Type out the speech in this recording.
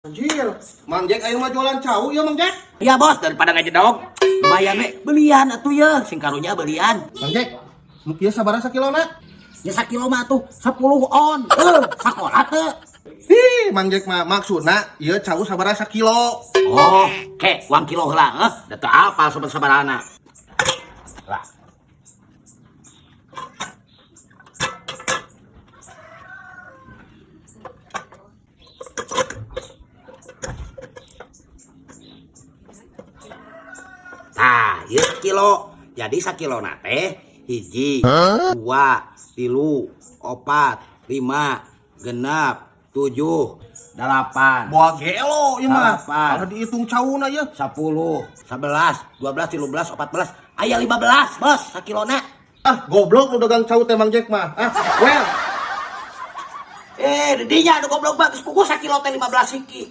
Anjir, Mang Jack ayo mah jualan cau ya, Mang Jack. Iya bos, daripada ngajedog. Lumayan we, belian atuh ya, sing karunya belian. Mang Jack, nu kieu sabaraha sakilona? Ya sakilo mah atuh 10 on. Sakola teu. Ih, Mang Jack mah maksudna ieu cau sabaraha sakilo. Oh, ke uang kilo heula, heuh. Da teu apal sobat sabarana. Lah. Tah, ieu kilo. Jadi sakilona teh hiji, dua, tilu, opat, lima, genep, tujuh, delapan, Boa gelo ieu mah. Salapan. Kalau dihitung cauna ieu. 10, 11, 12, 13, 14, aya 15, bos, sakilona. Ah, goblok nu dagang cau teh Mang Jack mah. Ah, well. Eh, didinya anu goblok mah geus puguh sakilo teh 15 hiki.